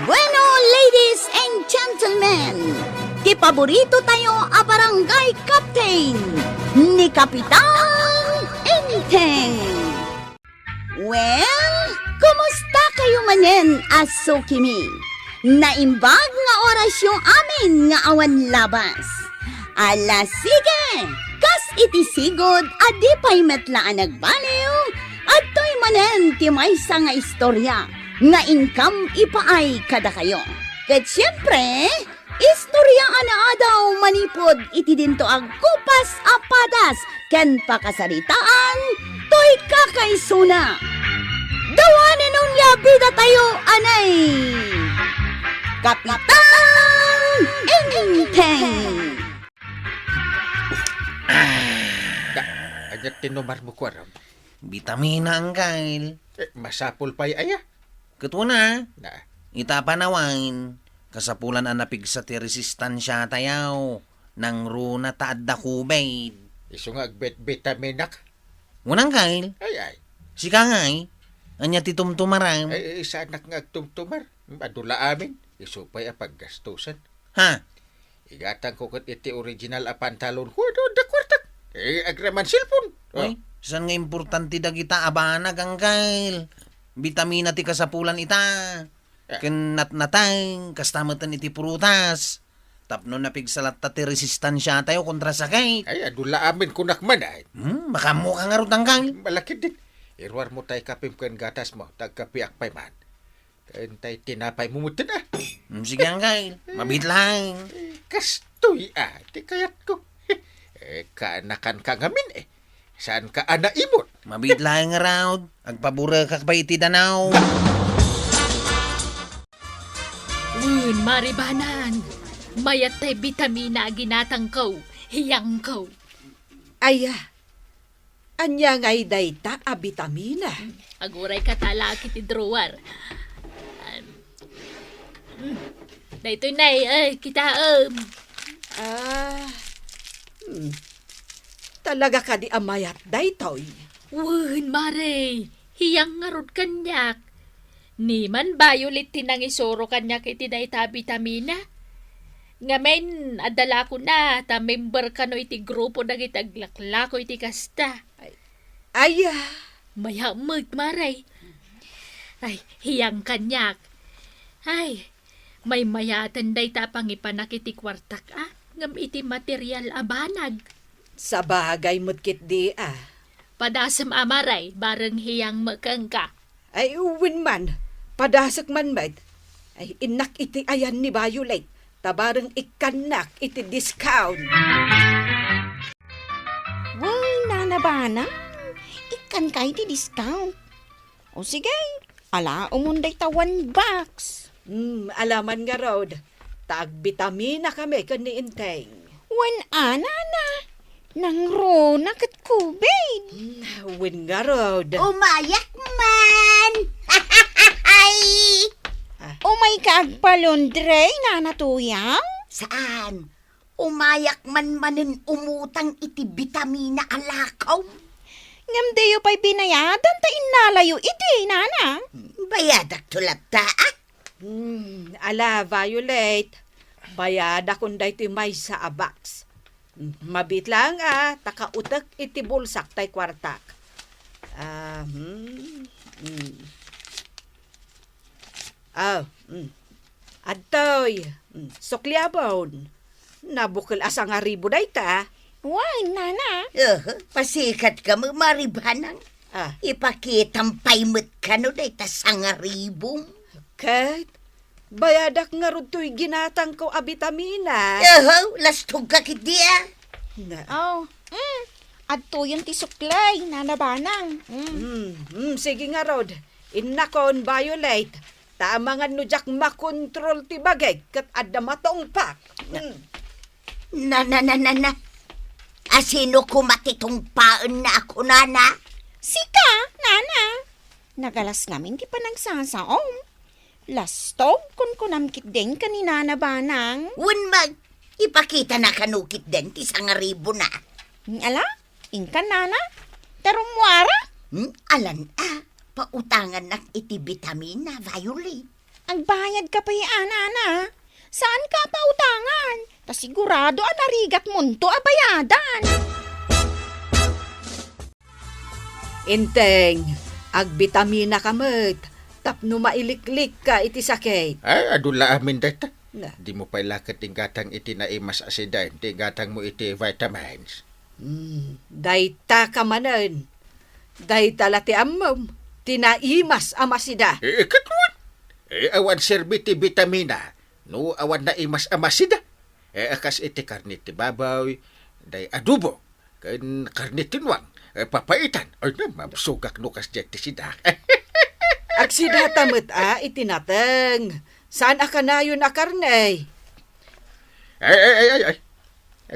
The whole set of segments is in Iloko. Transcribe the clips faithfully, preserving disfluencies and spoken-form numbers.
Bueno, ladies and gentlemen, ti paborito tayo a barangay captain, ni Kapitan Enteng. Well, kumusta kayo manen a sukimi? Naimbag nga orasyo amin nga awan labas. Ala, sige! Kas iti sigud a di pay met la a nagbaliw, adtoy manen ti maysa nga istorya nga inkam ipaay kadakayo. Ket siempre, istorya a naadaw manipud iti dinto a gupas a padas ken pakasaritaan toy kakaisuna. Dawanen onia bida tayo, anay! Kapitan Enteng! Da, anya ti numar mo, kuaram? Bitamina, Angkel. Eh, masapul pay aya? Ket una, Na. Ita panawen, kasapulan a napigsa ti resistansia tayo, nangruna ta adda kubid. Isu nga agbet-, bitaminak. Una, Angkel. Ay, ay. Sika ngay, anya ti tumtumaram? Ay, ay, saanak nga agtumtumar. Adu la amin. Isu pay a paggastusan. Ha? Igatangko ket iti original a pantalonko, adu, adda kuartak. Eh, agraman cellphone. Oh. Uy, saan nga importante dagita a banag, Angkel? Bitamina ti kasapulan ita. Ah. Ken natnateng, kasta meten iti prutas. Tapno napigsa latta ti resistansia tayo kontra sakit. Ay, adu la amin kunak man, ay. Hmm, makaammo ka ngarud, Angkel. Malakid din. Iruar mo tay kapim ken gatas mo, tagkapiak pay man. Ken tay tinapay mo mutten, ah. Hmm, sige, Angkel. Mabit lang. Kastoy, ah, ti kayatko. Eh, kaanakan ka ngamin, eh. Saan ka a naimot? Mabit lang, Raud. Agpaburekak pay iti danaw. Wen, Mare Banang. Mayat tay bitamina a ginatangko, hiyangko. Aya, ania ngay dayta a bitamina? Aguray ka ta la iti drawer. Um, mm, daytoy, Nay, ay, kitaem. Ah, hmm. Talaga kadi a mayat daytoy? Wen, Mare, hiyang ngarud kaniak. Ni man Violet ti nangisuro kaniak iti dayta a bitamina. Ngamin, adda la kuna ta member kano iti grupo dagiti aglaklako iti kasta. Ay, aya. Mayat met, Mare. Ay, hiyang kaniak. Ay, maymayaten dayta a pangipanak iti kuartak, a, ngem iti material a banag. Sabagay met ketdi, a. Padasem a, Mare, bareng hiyang met kenka. Ay, wen man, padasek man met. Ay, innak iti ayan ni Violet, ta bareng ikkannak iti discount. Wen, Nana Banang, ikkanka iti discount. O sige, alaemon dayta one box. Hmm, ala man ngarud, ta agbitamina kami ken ni Enteng. Wen a, Nana, nangruna ket kubid. Hmm, wen ngarud. Umayak man! Ay! Ah. Umayka agpalaundry, Nana Tuyang? Saan? Umayak man manen umutang iti bitamina a lakaw. Ngem diyo pay binayadan ta innalayo idi, Nana. Bayadakto latta, a? Hmm, ala, Violet. Bayadakon daytoy maysa a box. Hmm, mabiit lang, a, ta kautek iti bulsak tay kuartak. Ah, hmm, hmm. Ah, mm. Adtoy, mm, sukliamon. Nabukel a sangaribu dayta. Wen, Nana. Eh, pasikatka met, Mare Banang. Ah. Ipakitam pay met kano dayta sangaribum. Ket, bayadak ngarud toy ginatangko a bitamina. Eh, lastogka ketdi, a. Na. Oh, mm. Adtoyen ti sukli, Nana Banang. Mm. Mm, mm, sige ngarud. Innakon, Violet. Ta amangan no diak makontrol ti bagik ket adda matungpak. Hmm. Na, na, na, na, na. Asino koma ti tungpaenna a kunana? Sika, Nana. Nagalas ngamin ti panagsasaom. Lastog, kunkunam ketdin ken ni Nana Banang. Wen met, ipakitana kano ketdin ti sangaribuna. Ala, inkan, Nana? Ta rummuara? Hmm, alan a, pautangannak iti bitamina, Violet. Agbayad ka pay, a, nana. Saan ka pautangan. Ta sigurado a narigat monto a bayadan. Inteng, agbitamina ka met tapno mailiklik ka iti sakit. Ay, adu la amin dayta. Na. Dimo pay la ket inggatang iti naimas a sida, ti inggatang mo iti vitamins. Hmm, dayta ka manen. Dayta la ti ammom, ti naimas a masida. Eh, eh, ket wen. Eh, awan serbi ti bitamina no awan naimas a masida. Eh, kas iti karne ti baboy, day adobo, ken karne ti nuang, eh, papaitan. Ay, na, mabsogak no kasdiay ti sida. Agsida ta met a iti nateng. Saan a kanayon a karne? Ay, ay, ay, ay, ay.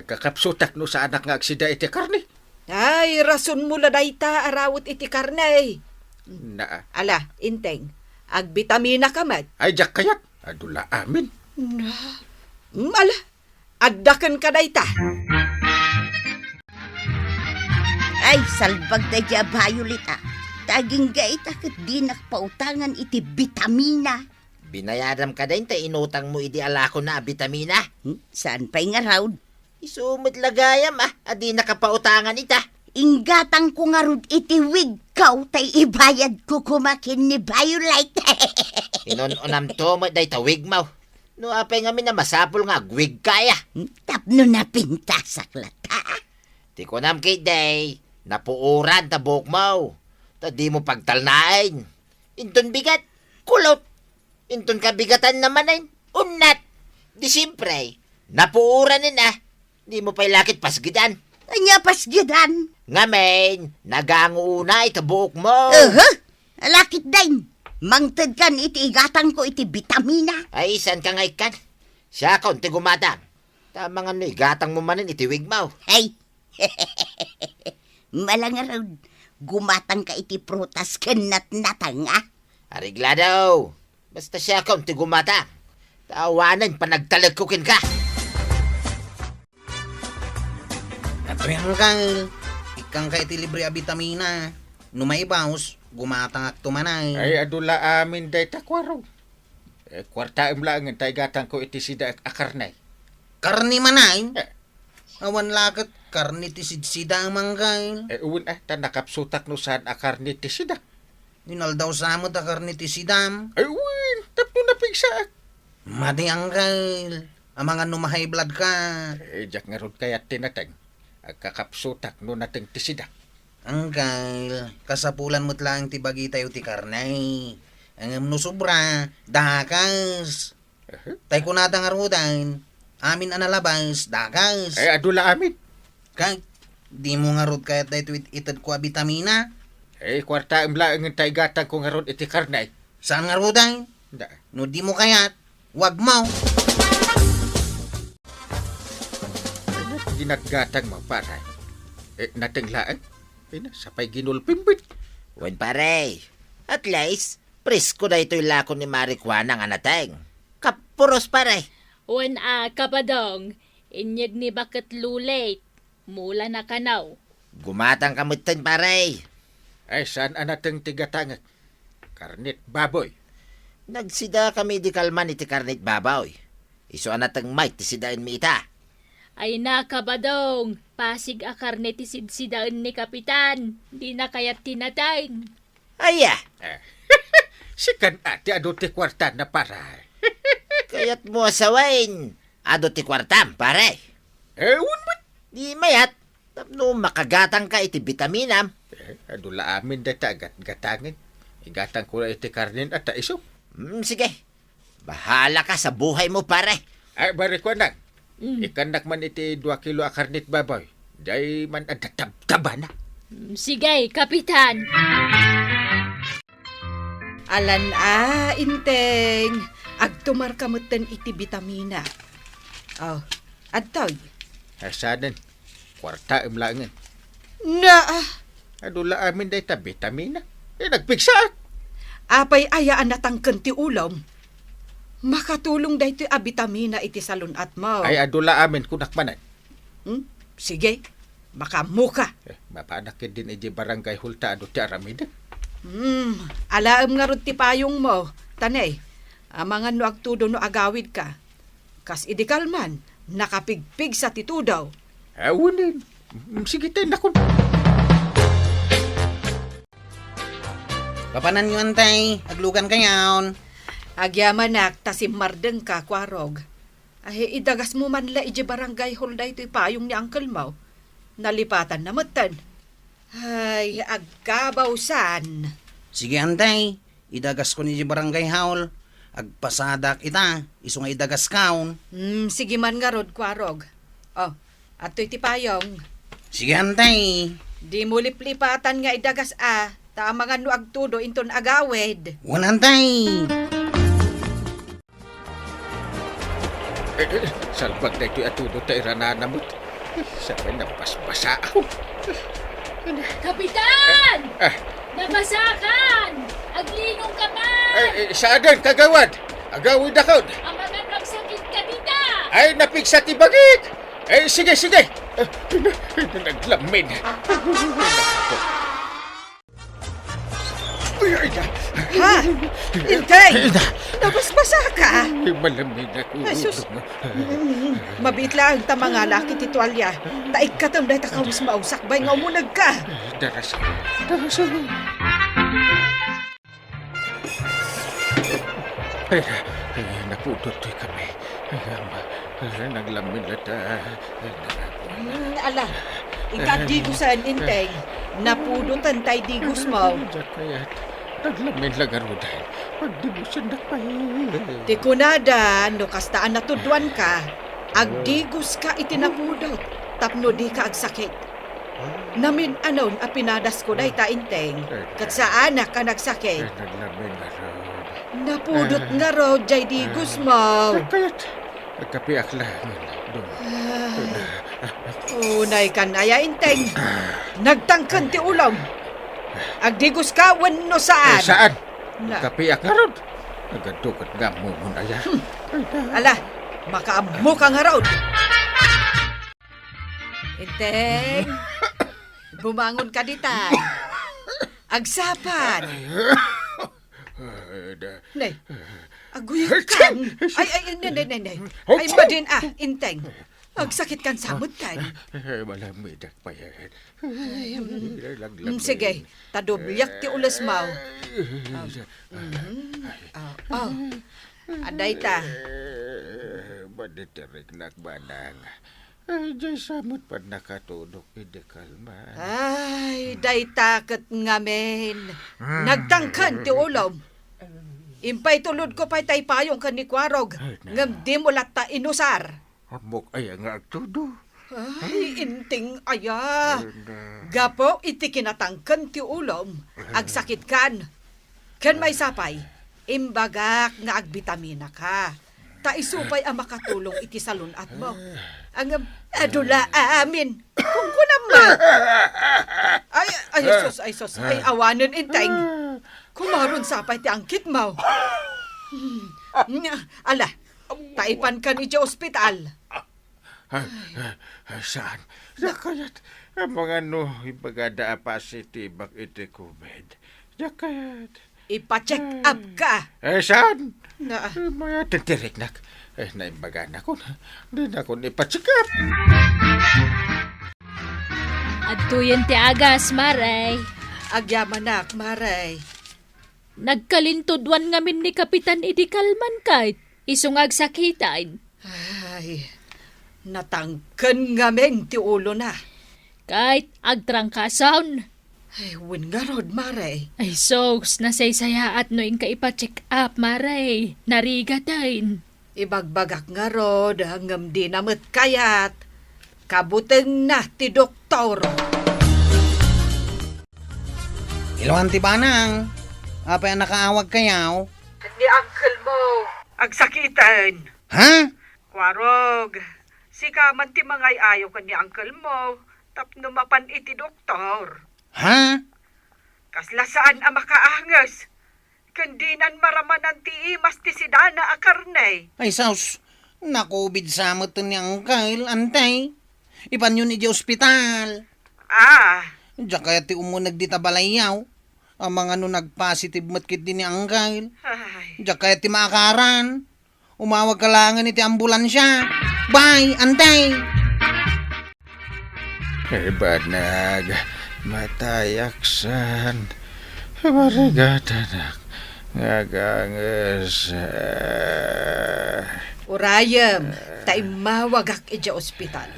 Kakapsutak no saanak nga agsida iti karne. Ay, rason mo la dayta a rawet iti karne. Naa. Ala, inteng, agbitamina ka met. Ay, diak kayat. Adu la amin. Na, mm, ala, addaken ka dayta. Ay, salbag daydi a Violet, a. Ta agingga ita ket dinak pautangan iti bitamina. Binayadam kadi ta inutang mo idi alakona a bitamina? Hmm? Saan pay ngarud? Isu met la gayam, a, a dinaka pautangan ita. Inggatangko ngarud iti wig ko, tay ibayadko koma ken ni Violet. Inun-unamto met dayta wig mo. No apay ngamin a masapul nga agwig ka, a? Hmm? Tapno napintasak lata. Ti kunam ketdi, napuoran ta buok mo. Ta dimo pagtalnaen. Inton bigat, kulot. Inton kabigatan na manen, unnat. Di siempre, napuoranen a. Dimo pay la ket pasgedan. Ania pasgedan? Ngamin, nagango unay ta buok mo. Aha! Ala ketdin, mangtedkan iti igatangko iti bitamina. Ay, saan ka nga ikkan? Siakon ti gumatang. Ta amangan no igatang mo manen iti wig mo. Ay! Mala ngarud, gumatang ka iti prutas ken natnatang, a? Areglado! Basta siakon ti gumatang. Ta awanen panagtalekko kenka. Atoy, Angkel. Ikkanka iti libre a bitamina. No maibaus, gumatangakto manen. Ay, adu la amin dayta, Kuarong. Eh, kuartaem laengen ta igatangko iti sida a karne. Karne manen? Eh. Awan la ket karne ti sidsida, Angkel. Eh, wen, a, ta nakapsutak no saan a karne ti sida. Inaldaw sa met a karne ti sidam. Ay, wen, tapno napigsaak. Madi, Angkel. Amangan no ma-high blood ka. Eh, diak ngarud kayat ti nateng. Agkakapsutak no nateng ti sida. Angkel, kasapulan met laeng ti bagitayo ti karne. Ngem no sobra, dakas. Aha. Tay kunata ngaruden, amin a nalabas, dakas. Ay, adu la amin. Kay, dimo ngarud kayat daytoy it-, itedko a bitamina? Ay, kuartaem laengen ta igatangko ngarud iti karne. Saan ngaruden? Da. No dimo kayat, wag mo. Ginatgatang mo, pare. Eh, nateng laeng? Ay na, sapay ginulpim met. Wen, pare. At least, presko daytoy lakon ni Mari Juana nga nateng. Kapuros, pare. Wen a, Kabadong, inyeg ni Baket Lulit. Mula na kanaw. Gumatang ka metten, pare. Ay, saan a nateng ti gatangek? Karnet baboy. Nagsida kami di kalman iti karnet baboy. Isu a nateng met ti sidaenmi ita. Ay na, Kabadong, pasig a karne ti sidsidaen ni Kapitan. Di na kayat ti nateng. Aya. Eh. Sikan a ti adu ti kuartana, pare. Kayat mo a sawen, adu ti kuartam, pare. Eh, wen met. Di mayat, tapno makagatang ka iti bitaminam. Eh, adu la amin dayta a gatgatangen. Igatangko la iti karnen a ta isu. Hmm, sige. Bahala ka sa buhay mo, pare. Ay, barikuanan. Mm. Ikannak man iti dua kilo a karnet baboy. Diay man adda tabtabana. Mm, sige, Kapitan. Alan a, Inteng. Agtumar ka metten iti bitamina. Oh, adtoy. Asanen? Kuartaem laengen. Naa! Adu la amin dayta bitamina. Eh, nagpigsaak. Apay aya a natangken ti ulom? Makatulong daytoy a bitamina iti salun-atmo. Ay, adu la amin, kunak manen. Hmm? Sige, makaammoka. Eh, mapanak ketdin idiay barangay hall ta adu ti aramidek. Hmm, alaem ngarud ti payongmo. Tanay, Amangan no agtudo no agawidka. Kas idi kalman, nakapigpigsa ti tudo. Awanen. Sige, tay nakon. Papananyo, antay, aglugan kayon. Agyamanak ta simmardengka, Kuarog. Ay, idagasmo man la iti barangay hall daytoy payong ni uncle mo. Nalipatanna metten. Ay, agkabawsan. Sige, antay. Idagaskon iti barangay hall. Agpasadak ita, isu nga idagaskon. Hmm, sige man ngarud, Kuarog. Oh, adtoy ti payong. Sige, antay. Dimo liplipatan nga idagas a, ta amangan no agtudo inton agawid. Wen, antay. Eh, eh, salbag daytoy a tudo ta iranana met. Eh, sabay nabasbasa ako. Kapitan! Ah. Nabasakan! Aglinong ka pa! Eh, eh, saanen, kagawad? Agawid ako. Amangan agsakit ka dita! Ay, napigsa ti bagik! Eh, sige, sige! Eh, naglamin. Ay, ay, ay. Ha? Inteng! Ay, na. Nabasbasa ka? Ay, malamig ako. Ay, sus. Mm, mabiit lang ta mangalak iti tualya. Ta ikkatem dayta kawes mausakbay nga umuneg ka. Ay, darasam. Darasam. Ay, ay, napudot toy kami. Ay, ama, ay, naglamin latta. Ay, naglamin. Mm, ala, ita digusen, Inteng. Napudotan tay digus mo. Diak kayat. Naglamin la ngaruden. Pagdigusendak pay. Ti kunada, no kasta a natuduan ka, agdigus ka iti napudot, tapno di ka agsakit. Namin-anon a pinadasko dayta, Inteng, ket saanak a nagsakit. Ay, naglamin ngarud. Napudot ngarud jay digus mo. Ay, kayat. Agkapiak laeng, Dong. Ah. Unay kan aya, Inteng. Nagtangken ti ulom. Agdigus ka wenno saan? Eh, saan? Na. Agkapiak ngarud. Nagadu ket nga ammomon aya. Hmm. Ay, na. Ala, makaammo ka ngarud. Inteng, bumangon ka dita. Agsapad. Ay, da. Nay, aguyod kan. Ay, ay, nay, nay, nay, nay. Ay, madin, ah, Inteng. Agsakit kan samot kan. Ay, malamidak pa yan. Ay, mm. Ay, laglag Mm, na sige, yan. Tadubliak ti ules mo. Ay. Ah, mhm. Ah, ah. Adayta. Eh, maditirik nak manang. Ay, diay samot pay nakatudok idi kalman. Ay, dayta ket ngamin. Nagtangken ti ulom. Impay tulodko pay tay payong ken ni Kuarog, ay, na. Ngem dimo latta inusar. Ammok aya nga agtudo. Ay, Inteng aya. Ay, na. Gapu iti kinatangken ti ulom, agsakit kan. Ken maysa pay, imbagak nga agbitamina ka. Ta isu pay a makatulong iti salun-at mo. Ngem, adu la amin. Kunkunam man. Ay, ay, sus, ay, sus. Ay, awanen, Inteng. Kumaron sa pay ti angkit mo. Hmm. Ala, taipan kan iti ospital. Ah, ah, ah, saan? Diak kayat. Amangan no ibagada a positibak iti covid. Diak kayat. Ipa-check up ka. Eh, saan? Na. Eh, maya tintiriknak. Eh, naimbaganak. Dinakon ipa-check up. Adtoyen ti agas, Mare. Agyamanak, Mare. Nagkalintuduan ngamin ni Kapitan idi kalman ket isu nga agsakitan. Ay, natangken ngamin ti ulona. Ket agtrangkason. Ay, wen ngarud, Mare. Ay, sus, nasaysayaat no inka ipa-check up, Mare. Narigaten. Ibagbagak ngarud, ngem dina met kayat. Kabutengna ti doktor. Iluan ti banang. Apay a nakaawag kayaw? Ni uncle mo. Agsakiten. Ha? Kuarog, sika man ti mangay-ayo ken ni uncle mo tapno mapan iti doktor. Ha? Kasla saan a makaanges. Ken dinan maramanan ti imas ti sidana a karne. Ay, sus! Nakubid sa met ni Angkel, antay. Ipanyon iti ospital. Ah. Diak kayat ti umuneg dita balayyo. Amangan no nagpositive met ketdi ni Angel. Ay. Diak kayat ti maakaran. Umawagka laengen iti ambulansia. Bye, Antay! Ay, banag, matayak san. Marigatanak nga ganges. Urayem, ta immawagak idiay ospital.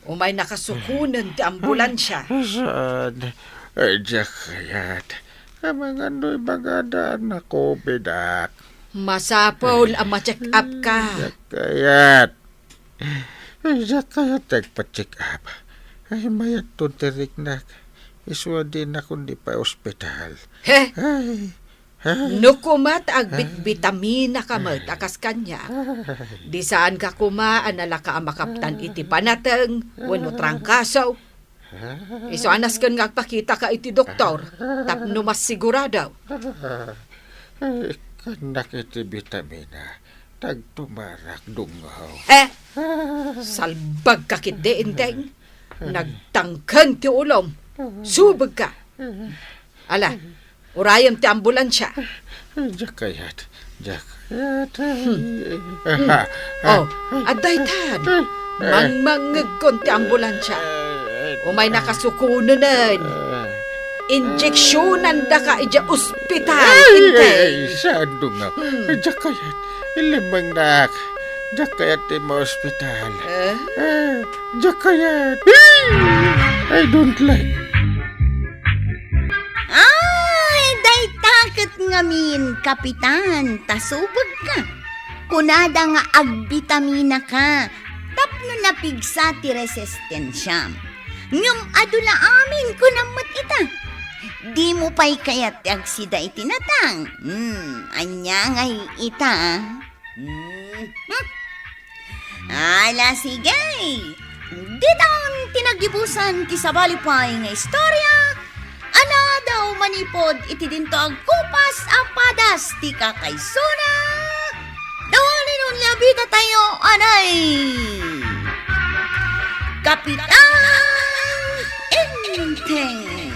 Umaynaka sukonen ti ambulansia. Saan? Ay, diak kayat. Amangan no ibagada a nakobidak. Masapul a ma-check up ka. Diak kayat. Ay, diak kayat ti agpa-check up. Ay, mayatton ti riknak. Isu a dinakon di pay ospital. He? Ay, ay. No koma ta agbitbitamina ka met a kas kaniak, di saanka koma a nalaka a makaptan iti panateng wenno trangkaso. Isu a nasken nga agpakitaka iti doktor tapno massigurado. Ay, ikkannak iti bitamina. Tagtumarak, dungngaw. Eh? Salbagka ketdi, Enteng. Nagtangken ti ulom. Subegka. Ala, urayem ti ambulansia. Diak kayat. Diak kayat. Hmm. Ah, ah. Oh, adda itan. Mangmangngegkon ti ambulansia. Umaynaka sukonenen. Injeksionandaka idiay ospital, Ay, Enteng. Ay, saan, dungngaw? Hmm. Diak kayat. Ilemmengnak. Diak kayat ti maospital. Eh? Eh, diak kayat. I don't like. Ay, dayta ket ngamin, Kapitan, ta subegka. Kunada nga agbitamina ka, tapno napigsa ti resistensiam. Ngem adu la amin kunam met ita. Dimo pay kayat ti agsida iti natang? Hmm, ania ngay ita? Hmm. Ala, sige. Ditan ti nagibusan ti sabali pay nga istorya, a nadaw manipud iti dinto agkupas a padas ti kakaisuna. Dawani nun nga bida tayo, anay. Kapitan Enteng.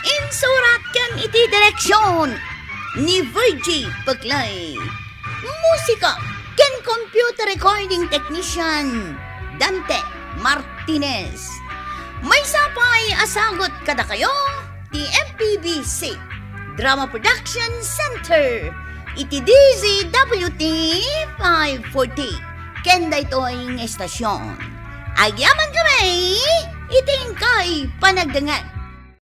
Insurat ken iti direksion ni Virgie Peclay. Musika ken computer recording technician, Dante Martinez. Maysa pay a sagut kadakayo ti M P B C Drama Production Center iti D Z W T five forty ken daytoy nga estasion. Agyaman kami iti inkay panagdengngeg.